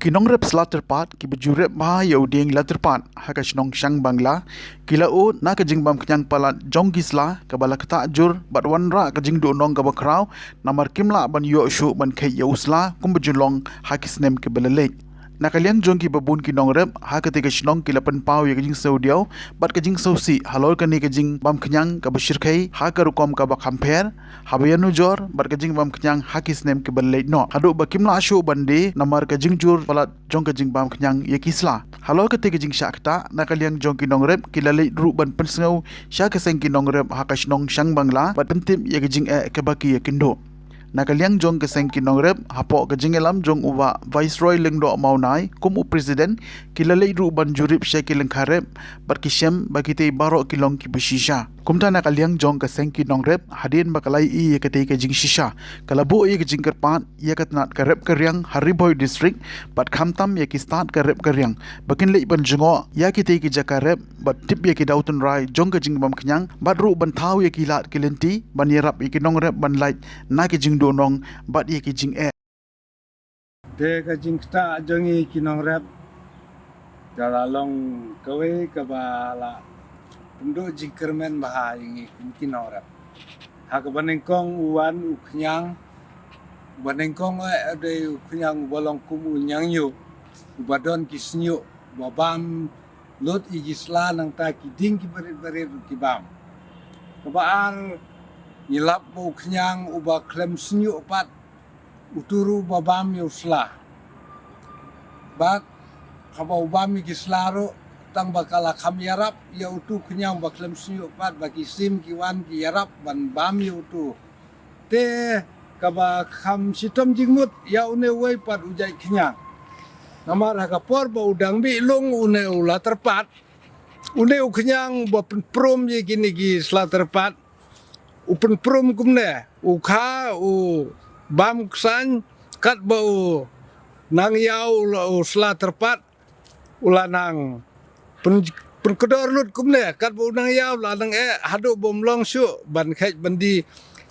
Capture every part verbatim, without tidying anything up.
Ki nongrep sla tyrpad kiba ju rep bha ïa u dieng la tyrpad ha ka shnong Shangbangla ki la ud na ka jingbam khñiang palat jong ki sla kaba la ktah jur bad wanrah ka jingduhnong kaba khraw namar kim lah ban ïoh shuh ban kheit ïa u sla kumba ju long ha ki snem kiba la leit. Na ka liang jong kiba bun ki nongrep ha katei ka shnong ki la pynpaw ïa ka jingsngewdiaw bad ka jingsngewsih halor kane ka jingbam khñiang kaba shyrkhei ha ka rukom kaba kham pher haba ïanujor bad ka jingbam khñiang ha ki snem kiba la leit noh haduh ba kim lah shuh ban die namar ka jingjur palat jong ka jingbam khñiang ïa ki sla. Halor katei ka jingshah ktah na ka liang jong ki nongrep ki la leit ruh ban pynsngew sha ka seng ki nongrep ha ka shnong Shangbangla bad pyntip ïa ka jingeh kaba ki ïakynduh. Na ka liang jong ka seng ki nongrep hapoh ka jingïalam jong u Bah Viceroy Lyngdoh Mawnai kum u president ki la leit ruh ban jurip sha ki lyngkha rep bad ki shem ba kitei baroh ki long kiba shisha. Kumta na ka liang jong ka seng ki nongrep hadien ba ka la ïohi ïa katei ka jingshisha ka la buh ïa ka jingkyrpad ïa ka tnat ka rep ka riang ha Ri Bhoi District bad khamtam ïa ki stad ka rep ka riang ba kin leit ban jngoh ïa kitei ki jaka rep bad tip ïa ki daw tynrai jong ka jingbam khñiang bad ruh ban thaw ïa ki lad ki lynti ban ïarap ïa ki nongrep ban lait na ki jingduhnong bad ïa ki jingeh. Te ka jingktah jong ngi ki nongrep ka la long kawei kaba la pynduh jingkyrmen bha ïa ngi kum ki nongrep. Ha kaba nyngkong u wan u khñiang, uba nyngkong eh u dei u khñiang uba long kum u ñiangñiuh uba don ki shñiuh uba bam lut ïa ki sla nangta ki dieng kiba rit ba rit ki bam. Kaba ar ngi lap ba u khñiang uba khlem shñiuh pat utu ruh uba bam ïa u sla. Bad haba u bam ïa ki sla ruh tang ba ka la kham ïarap ïa utu khñiang uba khlem shñiuh pat ba ki sim ki wan ki ïarap ban bam ïa utu. Te kaba kham shitom jingmut ïa une uwei pat u jait khñiang. Namar ha ka por ba u dang bih lung une u la tyrpad, une u khñiang uba pynprum ïa kine ki sla tyrpad u pynprum kumne, u kha u bam ksain katba u nang ïaw u la, u sla tyrpad u la nang pyn, pynkdor lut kumne katba u nang ïaw la nang eh haduh bym long shuh ban kheit ban die.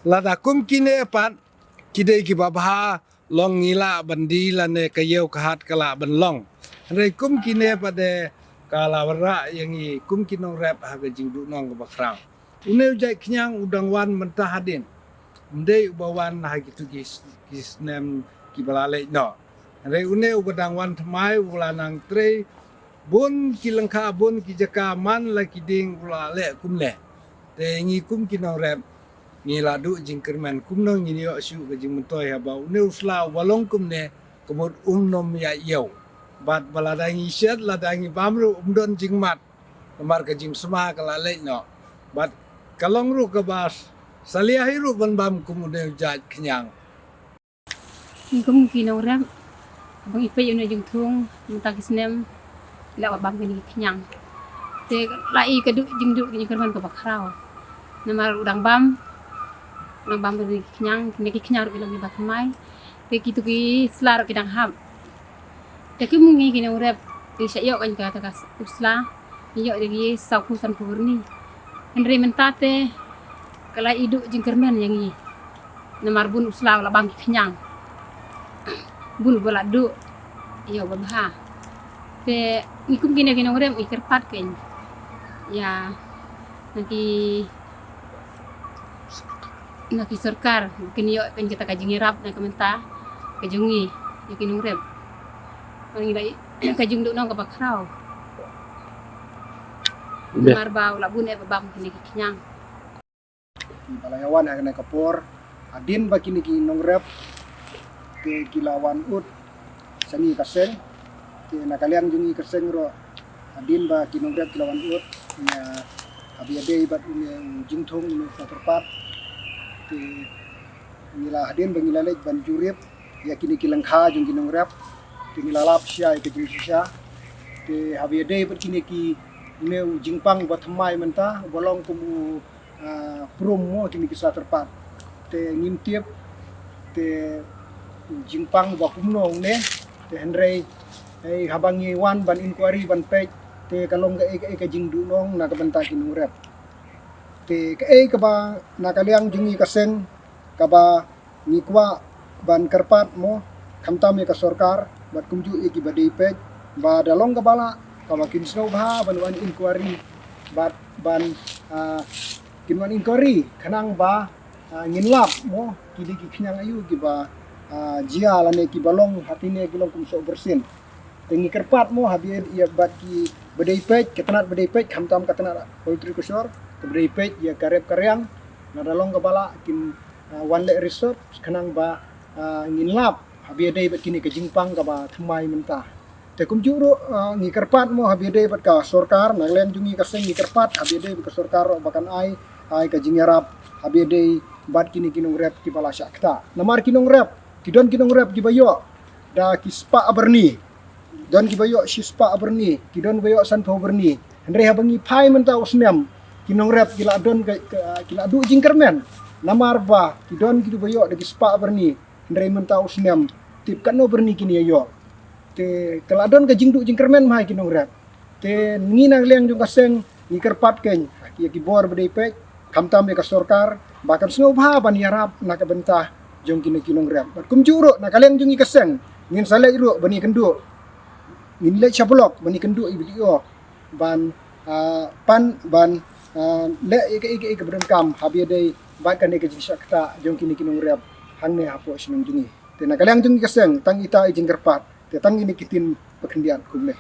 Lada kum kine pat ki dei kiba bha long ngi lah ban die lane ka ïew ka hat ka lah ban long. Hynrei kum kine pat de ka la wanrah ïa ngi kum ki nongrep ha ka jingduhnong kaba khraw. Une u jait khñiang u dang wan mynta hadien. Ym dei uba wan ha kitu ki, ki snem kiba la leit noh. Hynrei une uba dang wan thymmai u la nang trei bun ki lyngkha bun ki jaka man la ki dieng u la leh kumne. Te ngi kum ki nongrep ngi la duh jingkyrmen kumno ngin ïoh shuh ka jingmyntoi haba une u sla uba long kumne ka mut um nym ïa ïew. Bad ba lada ngi shet lada ngi bam ruh um don jingmad. Namar ka jingsma ka la leit noh. Bad ka long ruh kaba salia hi ruh ban bam kum une u jait khñiang. Ngi kum ki nongrep ba ngi peit ïa une u jingthung mynta ki snem la ba bam kine ki khñiang. Te la i ka duh jingduh ki jingkyrmen kaba khraw. Namar u dang bam u dang bam kine ki khñiang, kine ki khñiang ruh ki long kiba thymmai. Te kitu ki sla ruh ki dang hap. Te ki mut ngi ki nongrep ngi shah ïoh kan kata ka s-, u sla ngi ïoh da ki saw phew san phew byrni. Hynrei mynta te ka la i duh jingkyrmen ïa ngi. Namar bun u sla u la bam ki khñiang. Bun uba la duh ïa uba bha. Te ngi kum kine ki nongrep ngi kyrpad kein ïa na ki na ki sorkar kin ïoh kin kita ka jingïarap na ka mynta ka jong ngi ïa ki nongrep. Ngi la ka jingduhnong kaba khraw. Namar ba u la bun eh ba bam kine ki khñiang. Ba la ïa wan ha kane ka por hadien ba kine ki nongrep te ki la wan ud sha ngi ka seng. Te na ka liang jong ngi ka seng ruh hadien ba ki nongrep ki la wan ud ïa haba ïadei bad une u jingthung une u sla tyrpad. Te ngi la hadien ba ngi la leit ban jurip ïa kine ki lyngkha jong ki nongrep te ngi la lap sha ïa ka jingshisha. Te haba ïadei bad kine ki une u jingpang uba thymmai mynta uba long kum u ah, prum mo kine ki sla tyrpad. Te ngim tip te jingpang ba kumno ne te hynrei hei haba ngi wan ban inquiry ban peit te ka long kaei kaei ka jingduhnong na ka bynta ki nongrep. Te kaei kaba na ka liang jong ngi ka seng kaba ngi kwah ban kyrpad mo khamtam ïa ka sorkar bad kumjuh ïa kiba dei peit ba da long kaba lah kaba kin sngewbha ban wan inquiry bad ban, ah, kin wan inquiry khnang ba, ah, ngin lap mo ki dei ki khñiang aïu kiba, ah, jia lane kiba long ha tine ki long kum soh bersien. Te ngi kyrpad mo ha bad ïa bad kiba dei peit, ka tnat ba dei peit, khamtam ka tnat horticulture, kaba dei peit ïa ka rep ka riang, lada long kaba lah kin, ah, wan leh research khnang ba, ah, ngin lap ha bad ïa dei bad kine ka jingpang kaba thymmai mynta. Te kumjuh ruh, ah, ngi kyrpad mo ha bad ïa dei bad ka sorkar, na liang jong ngi ka seng ngi kyrpad ha bad ïa dei bad ka sorkar ruh ba kan ai, ai ka jingïarap ha bad ïa dei bad kine ki nongrep kiba la shah ktah. Namar ki nongrep, ki don ki nongrep kiba ïoh da ki spah byrni. Don kiba ïoh shi spah byrni, ki don ba ïoh sanphew byrni. Hynrei haba ngi phai mynta u snem, ki nongrep ki la don ka, ka, ki la duh jingkyrmen. Namar ba ki don kiba ïoh da ki spah byrni, hynrei mynta u snem tip katno byrni kine ïoh. Te ka la don ka jingduh jingkyrmen bha ïa ki nongrep. Te ngi na liang jong ka seng ngi kyrpad kein ïa ki bor ba dei peit, khamtam ïa ka sorkar ba kan sngewbha ban ïarap na ka bynta jong kine ki nongrep. Bad kumjuh ruh na ka liang jong ngi ka seng ngin sa leit ruh ban ïakynduh, ngin leit sha block ban ïakynduh ïa B D O ban, ah, pan ban, ah, leh ïa ka, ïa ka, ïa kaba donkam ha bad ïa dei bad kane ka jingshah ktah jong kine ki nongrep hangne hapoh shnong jong ngi. Te na ka liang jong ngi ka seng tang ita i jingkyrpad, te tang ine ki ktien ba khyndiat kumne.